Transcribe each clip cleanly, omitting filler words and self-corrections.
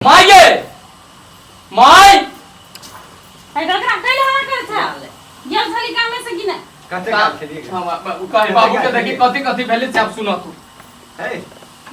माय गे माय। एकरा कैले हल्ला करै छै? गेल छली कामे से कि नहि? कते काल छलियै? हाँ, कहे बाबू के देखी कथी कथी भेलै से आब सुनऽ तू। हे,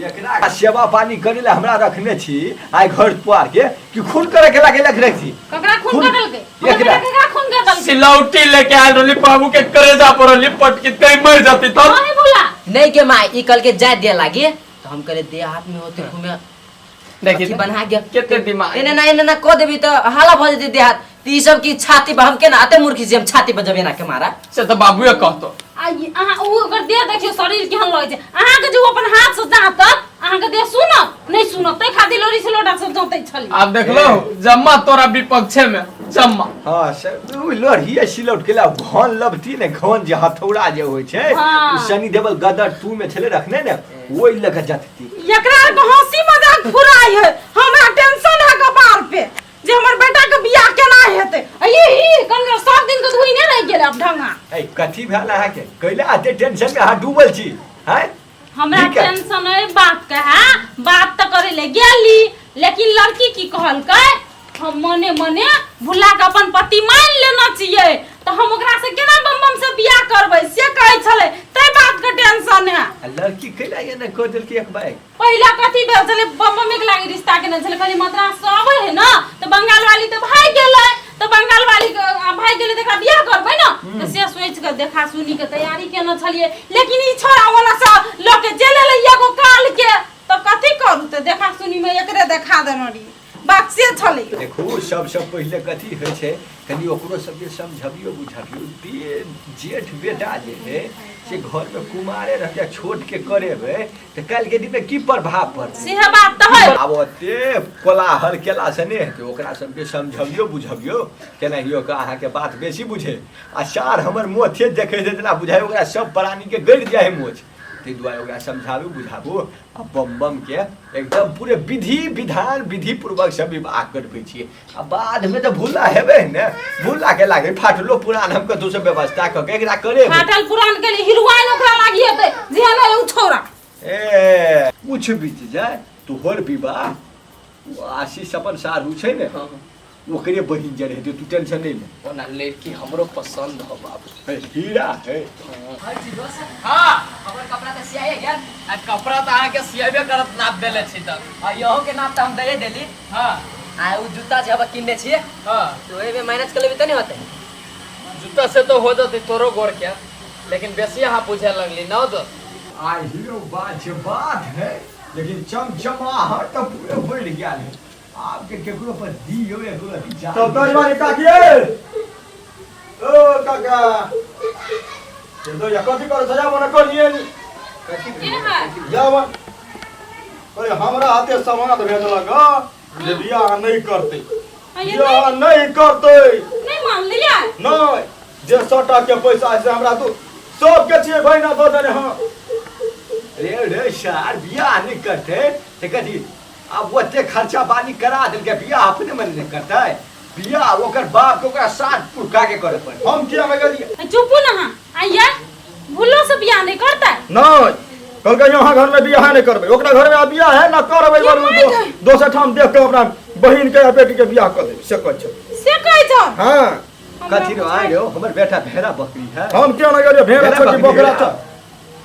एकरा सेवा पानी करे ला हमरा रखने छी आइ घर द्वार के कि खून करे के लागे रखने छी? ककरा खून खून- कऽ देलकै? हमर एकरा। बेटा ककरा खून कऽ देलकै? सिलौटी लेके आयल रहली, बाबू के करेजा पर रहली पटकी तै मर जाती तब। हाँ हे भोला। नहीं के माय, ई कल के जाय दे लागे तो हम कहले दे हाथ में होते घूमे। देखी अथी बन्हा गेल। केते दिमाग। एने ना एने ना कह देबी तो हाला भऽ जेतै देहात। तऽ ई सब की छाती पर हम केना अते मूर्खी छी, हम छाती पर जबे ना के मारा। से तऽ बाबूए कहतो। आ ई अहाँ ओ ओकर देह देखियौ, शरीर केहन लगै छै। अहाँके जे ओ अपन हाथ से जाँतत, अहाँके देह सुनत नहि सुनत, ताहि खातिर लोरी से लोटा सब जाँतै छली। आब देखलो जम्मा तोरा विपक्षे में जम्मा। हाँ से उ लोढ़िए सिलौट के ला घन लबती ने, घन जे हथौड़ा जे होइ छै। हाँ। उ शनि देवल गदर तू में छले रखने ने, ओहि लग जतती। एकरा आर के हंसी मजाक फुराई है, हमरा टेंशन है कपार पे जे हमर बेटा के बियाह केना हेतै। आ ई ई कन सब दिन के धुइने रहि गेल आब ढंगा। ए कथी भेल अहाँके? कैला एते टेंशन में अहाँ डूबल छी? हैं? हमरा ठीक है। टेंशन है बात के है, बात तऽ करे ले गेली लेकिन लड़की की कहलकै, हम मने मने भुला के अपन पति मान लेना छियै तऽ हम ओकरा से केना बम बम से बियाह करबै से कहै छलै, तै बात के टेंशन है। आ लड़की कैला एना कऽ देलकै एक बैग? पहिला कथी भेल छलै, बम बम एक लागी रिश्ता केने छलै, कहली मद्रास से अबै है ना तऽ बंगाल वाली तऽ भागि गेलै, तऽ बंगाल वाली के, आ भागि गेलै तऽ एकरा बियाह करबै ना, तऽ से सोचि कऽ देखा सुनी के तैयारी केने छलियै, लेकिन ई छोड़ा ओना से लऽ के चलि एलै एगो काल के, तऽ कथी करू, तऽ देखा सुनी में एकरे देखा देने रहियै, बात से छलै। देखू सबसँ पहिले कथी होइ छै, कनि ओकरो सबके समझबियौ बुझबियौ। बे जेठ बेटा जे है से घरमे कुमारे रहतै, छोटके करेबै तऽ काल्हिके दिनमे की प्रभाव पड़तै? सेह बात तऽ है। आब ओते कोलाहल केलासँ नहि हेतै, ओकरा सबके समझबियौ बुझबियौ केनाहियो कऽ। अहाँके बात बेसी बुझे आ सार हमर मोथे देखै छै जेना बुझाइ ओकरा सब प्राणीके गड़ि जाइ है मोछ, ताहि दुआरे ओकरा समझाबू बुझाबू आ बम बम के एकदम पूरे विधि विधान विधि पूर्वक से विवाह करबै छियै। आ बादमे तऽ भूला हेबै ने, भूला के लागे फाटलो पुरान हम कतौ से व्यवस्था कऽ के एकरा करेबै। फाटल पुरान के लिए हिरवाइन ओकरा लागी हेतै जेहन है उ छोरा। ए कुछ बीत जाय तोहर विवाह ओ आशीष अपन साढ़ू छै ने ओकरे बहिन जे हेतै, तू टेंशन नहीं ले। ओना लड़की हमरो पसंद हो बाबू। हे, हीरा है। हाँ। हमर कपड़ा तऽ सियाए गेल। आ कपड़ा तऽ अहाँके सिएबे करत, नाप देले छी तऽ। आ यहो के नाप तऽ हम दैए देली। हाँ। आ उ जूता जे हम किनने छियै। हाँ। तऽ ओहिमे मैनेज कऽ लेबै तऽ नहि होतै? जूता से तो हो जतै तोरो गोर के, लेकिन बेसी अहाँ बुझे लगली ना दोस्त। आ हीरो बात छै बात है, लेकिन चमचमाहट तऽ पूरे बढ़ि गेल है। आब के केकरो पर दियो एको रति जान। तब तोरी वाली काकी ए ओ काका ये तो या कथी करो सजा बना कर लिए नी। कथी के भेलै? है? कथी भेलै? जावन अरे हमरा हाथे समाद भेजलक ह जे बियाह नहीं करते। आ ये बियाह नहीं करते। नहीं मान लिया? नहीं, जे 100 के पैसा है से हमरा तू सबके छियै बहिना दऽ देने हँ। रे रे सार बियाह नहीं करते ते कथी आब ओते खर्चा पानी करा देलकै, बियाह अपने मन नहि करतै? बियाह ओकर बाप के ओकरा साथ पुरखा के करे पड़तै। हम किया नहि गेलियै? चुपू ना। हाँ आइया भूलो से बियाह नहीं करतै? नहीं, कहलकै यहाँ घर में बियाह नहीं करबै, ओकरा घर में आब बियाह है ना करबै, ये बरू माय गई। दोसर ठाम देख के अपना बहिन के या बेटी के बियाह कर देबै से कहै छै। से कहै छौ? हाँ। कथी रो आइ रो, हमर बेटा भेड़ा बकरी है। हम किया नहि गेलियै? भेड़ा भेड़ा छै कि बकरी बकरा है। छै?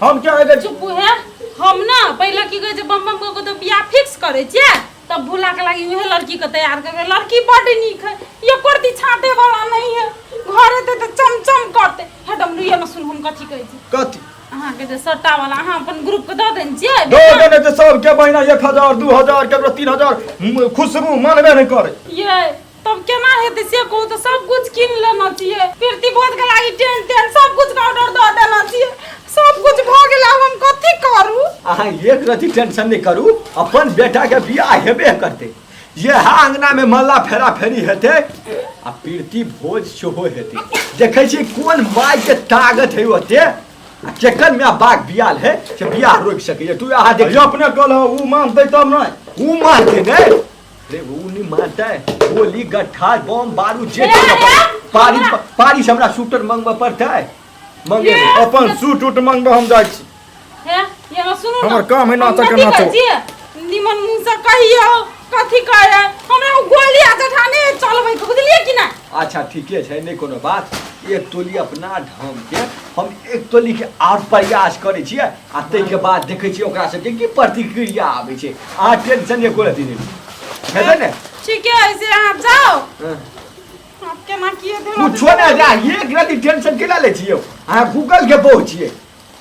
हम किया नहि गेलियै? चुप है। हम ना पहले की कहै छै, बम बम कऽ के तो बियाह फिक्स करै छियै तब भूला के लागी उहे लड़की के तैयार करबै। लड़की बड नीक है, ये कुर्ती छाटे वाला नहीं है, घर एतै तऽ चमचम करतै। हे डमरू, ये ना सुन हम कथी कहै छी। कथी? अहाँके जे सट्टा वाला अहाँ अपन ग्रुप के दऽ देने छियै। दऽ देने छै सबके बहिना 1000 2000 केकरो 3000, खुशबू मानबे नहि करे। ये तब केना हेतै से कहू तऽ? सब कुछ कीन लेना छियै, प्रीति बोध के लागी टेंट तेंट सब कुछ के ऑर्डर दऽ देना छियै, सब कुछ भऽ गेल, आब हम कथी करू? अहाँ एक रति टेंशन नहीं करू, अपन बेटा के बियाह हेबे करतै। यह अंगना में मल्ला फेरा फेरी हेतै आ प्रीति भोज सेहो हेतै। देखै छी कोन माय के ताकत है ओते आ केकर माय बाग बियाल है से बियाह रोकि सकैए। तू अहाँ देख अपने कहल उ मानतै तब नहि। उ मानतै नहि रे, उ नहीं मानतै। गोली गट्ठा बम बारूद जे ए, ए, पारी पारी से हमरा शूटर मंगबऽ पड़तै, मंगे अपन सूट उट मंगबऽ, हम जाइ छी। हे ये ना सुनू ना। हमर काम है नाचऽ हम के कथी नाचो। कहै छियै? निमन मुँह से कहियौ कथी कहे हमरा ओ गोली आ जठाने चलबै के बुझलियै कि ना। अच्छा ठीके छै, नहि कोनो बात। एक तोली अपना ढंग के हम एक तोली के और प्रयास करै छियै आ ताहिके बाद देखै छियै ओकरा सबके की प्रतिक्रिया आबै छै। अहाँ टेंशन एको रत्ती नहि लिअ, हेतै ने? ठीके है, से अहाँ जाओ। हाँ। आब केना किए देलहुँ? कुछो नहि जा, एक रत्ती टेंशन केना लै छियै? अहाँ गूगल के बहु छियै,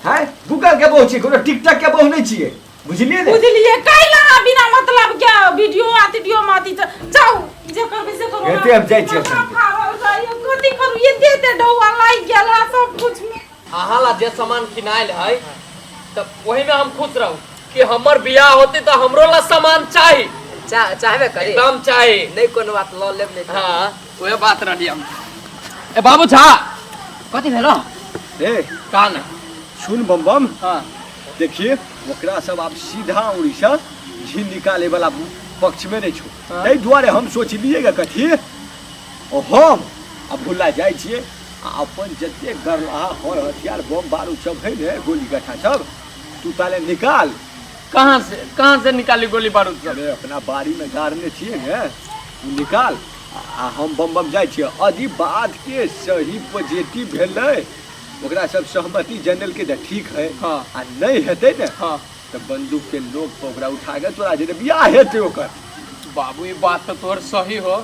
हैं, गूगल के बहु छियै, कोनो टिकटॉक के बहु नहि छियै, बुझलियै ने? बुझलियै। कैला अहाँ बिना मतलब के वीडियो आ वीडियो माती त जाउ, जे करबै से करू। एते हम जाइ छियै। माथा फाड़ल जाइए, कथी करू, एते एते डौआ लागि गेल है सब कुछ में। अहाँ ला जे सामान किनायल है तऽ ओही में हम खुश रहू कि हमर बियाह होते तऽ हमरो ला सामान चाही। चाहबे करी। एकदम चाही। नहीं कोनो बात, लऽ लेब नहीं। हाँ, ओहे बात रहली हम। ए बाबू झा। कथी भेलो? ए का ना सुन बम बम। हाँ। देखिए ओकरा सब आब सीधा उड़ीसा घी निकाले वाला पक्ष में नहीं छो। हाँ। ताहि दुआरे हम सोचलिए गे कथी, हम आ भुला जाइ छियै आ अपन जते गरलाहा हर हथियार बम बारूद सब है ने, गोली गट्ठा सब तू ताले निकाल। कहाँ से, कहाँ से निकाली गोली बारूद सब? अरे अपना बाड़ी में गाड़ने छियै ने, उ निकाल आ हम बम बम जाइ छियै। यदि बात के सही पॉजिटिव भेलै, ओकरा सब सहमति जनरल के तऽ ठीक है। हाँ। आ नहीं हेतै ने, हाँ, तऽ बंदूक के नोक पर ओकरा उठा के तोरा जे बियाह हेतै ओकर। बाबू ई बात तऽ तोहर सही हो,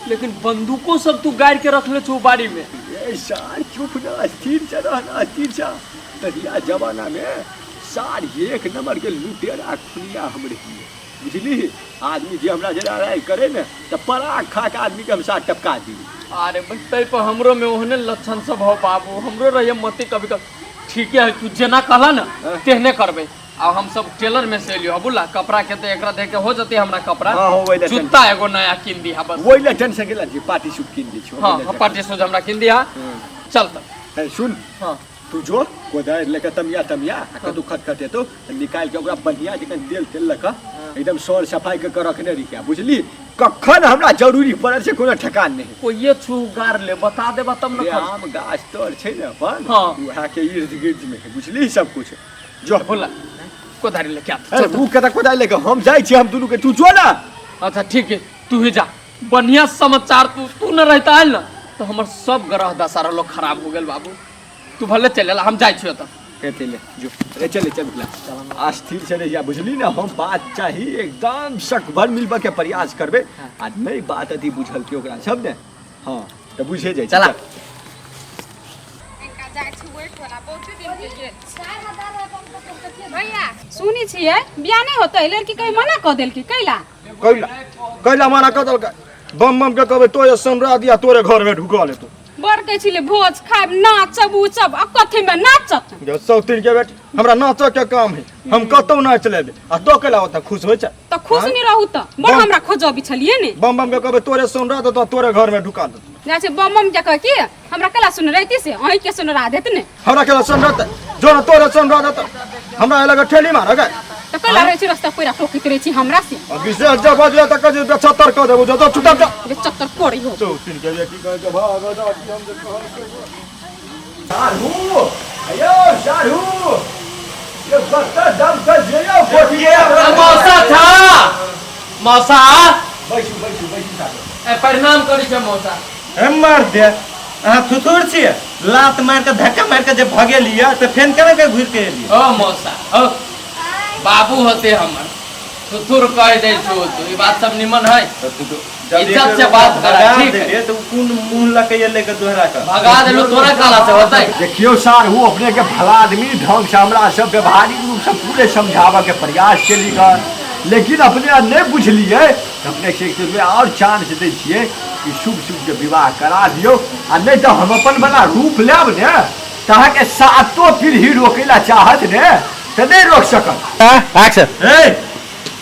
लेकिन बंदूको सब तू गाड़ के रखले छौ बाड़ी में। ए सार चुप ना, स्थिर से रह ना, स्थिर से। तहिया जमाना में सार एक नंबर के लुटेरा खुनिया हम रहिए, बुझली? आदमी जे हमरा जे लड़ाई करे ने तऽ पराग खा के आदमी के हम सार टपका दी। अरे भाई तै पर हमरो में ओहने लक्षण सब हो बाबू, हमरो रहिए मती कभी कभी। ठीक है, तू जेना कहला ना हाँ। तेहने करबे। आ हम सब टेलर में से लियो बुला कपड़ा के, तो एकरा देख के हो जते हमरा कपड़ा। हाँ, हो, वही ला जूता एगो नया किन दिहा बस। वही ला टेंशन के ला जी, पार्टी सूट किन दी छो। हाँ, वही ला हाँ, पार्टी सूट हमरा किन दिहा। चल तब। ए, सुन। हाँ। तू जो कोदारि लेके तमिया तमिया आ कतौ खटखटे तो निकालि के ओकरा बढ़िया जकाँ तेल तेल लऽ कऽ एकदम सर सफाई कऽ के रखने रहिया, बुझली? कखन हमरा जरूरी पड़ल से कोनो ठेकान नहि। कोइये छू गार ले बता देबा तब न। रे आम गाछ तर छै ने अपन, हाँ। उएह के इर्द गिर्द में है, बुझली? सब कुछ जो बोला कोदारी लेके आ। अरे ऊ कतऽ कोदारि लेके हम जाइ छी, हम दुनू के, तू जो ना। अच्छा ठीक है, तू ही जा। बढ़िया समाचार तू तू न रहता आयल ना तो हमर सब ग्रह दशा रहलो खराब हो गेल बाबू। तू भले चल आला, हम जाइ छियो तब। ए ले जो, अरे चले चल भुला, अस्थिर चले जा, बुझली ना? हम बात चाही एकदम सकभर मिलबे के प्रयास करबे आ नहीं बात अथी बुझल के ओकरा सब ने, हाँ तऽ बुझे जाइ छै। चला। चल। भैया सुनै छियै, बियाह नहि होतै, लड़की कहीं मना कऽ देलकै कैला? कैला कैला मना कऽ देलकै? बम बम के कहबै तोरे समरा दिया तोरे घर में ढुका लेतो। बड़ कहै छलै भोज खायब नाचब उचब, आ कथी में नाचत? जो सौतीन के बेटी, हमरा नाचऽ के काम है, हम कतौ नाच लेबै आ तो कैला ओतऽ खुश होइ छै? तऽ खुश नहि रहू तऽ बड़ हमरा खोजऽ छलियै ने। बम बम के कहबै तोरे समरा देतो तोरे घर में ढुका देतो। जाइ छै बम बम के कह की हमरा कैला सुन रहती से अहीं के सुन रहा देत ने। हमरा कैला सुन रहतै? जो न तोरे सुन रह देतो, हमरा एहि लगे ठेली मारऽ गे। तऽ कैला रहै छी रस्ता पैरा टोकैत रहै छी हमरा से? आ विशेष जब बजले तऽ कहै छै छत्तर कऽ देबो, जो चुपचाप जा। जे चक्कर करै हो। सौतीन के बेटी कहै छै भाग जा, हम जे कहल से साढ़ू, अयो साढ़ू, ये बत्ता दम कर जे कोठी। मौसा था मौसा। बैसू बैसू बैसू साढ़ू। ए प्रणाम करै छै मौसा। हे मार दे, अहाँ थुथुर छियै, लात मारि कऽ धक्का मारि कऽ जे भगेलियै तऽ फेन केना के घुरि के एलियै? ओ मौसा, ओ बाबू होते हमर थुथुर कह दै छौ तू, ई बात सब निमन है? इज्जत से बात करा, भगा ठीक है। देलियै तऽ उ कोन मुँह लऽ के एलै के दोहरा कऽ? भगा देलू तोरा काला से होतै? देखियौ साढ़ू, अपने के भला आदमी ढंग से हमरा सब व्यवहारिक रूप से पूरे समझाबऽ के प्रयास केली गन, लेकिन अपने नहीं बुझलियै। अपने से एक बेर और चांस दै छियै कि शुभ शुभ के विवाह करा दियौ, आ नहीं तऽ हम अपन वाला रूप लेब ने तऽ अहाँके सातो पीढ़ी रोकै ला चाहत ने तऽ नहीं रोक सकत। एक्शन। ए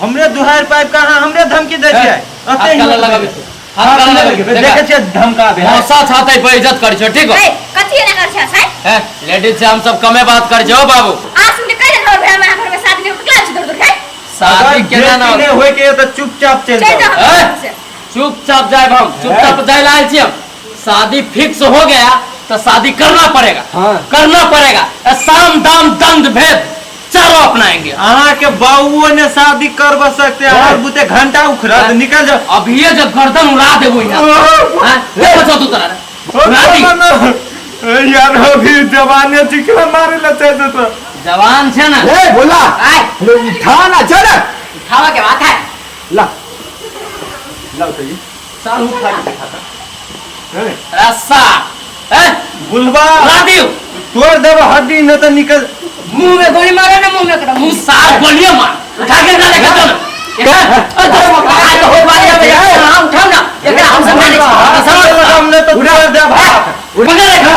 हमरे दुहार पाइप के अहाँ हमरे धमकी दै छियै? हाथ एते काला लगाबै छै, हाथ काला लगाबै छै। देखै छियै धमकाबे है। मौसा छाते पर इज्जत करै छौ, ठीक हो? ए, कथी एना करै छै साइ? ए लेडीज से हम सब कमे बात करै छौ बाबू। आ सुन के कहि हमर भैया हमरा घर में शादी नहीं होतै, दूर दूर है। शादी केना ना नहीं होय के तऽ चुपचाप चलि चलि जाउ। जाउ ए? हमरा से। चुपचाप जाए हम, चुपचाप जाए लाल छी हम। शादी फिक्स हो गया तो शादी करना पड़ेगा। हाँ। करना पड़ेगा। ए, साम दाम दंड भेद चारों अपनाएंगे। अहाँ के बाबुओ ने शादी करब सकते और बुते घंटा उखड़त निकल जाओ। अभी ये जब गर्दन उड़ा देबो यहाँ। हाँ, ले बचाओ तू तोरा। उड़ा दी। यार अभी जवाने चिकना मारे ला चाहे तो जवान छे ना। ए बोला आय ले उठा ना चल उठावा के बात है। ला ला उठाइए साल उठा के दिखाता। रस्सा ए बुलबा उड़ा दियो। तोड़ देब हड्डी न तो निकल। मुंह में गोली मारे ना मुंह में करा मुंह साल गोलियां मार उठा के ना लेके चल। तो हो बारी है भैया। हां उठाओ ना एकरा हम संभाले हमने तो तोड़ देब हाथ पकड़ रखा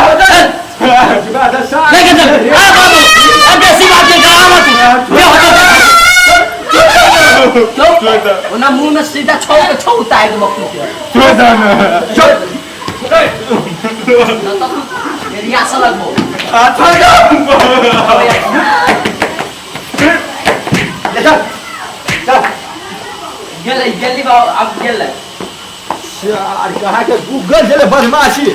लेके चल। आ बाबू अब ऐसी बात नहीं करा मत ये हो चुप ओना मुंह में सीधा छौ के छौ उतार दे मक्खी के। छोड़ दे ना चल एरिया से लगबो। अच्छा ले चल चल गेलै गेली बाबू अब गेलै। यार कहा के गूगल चले बदमाशी।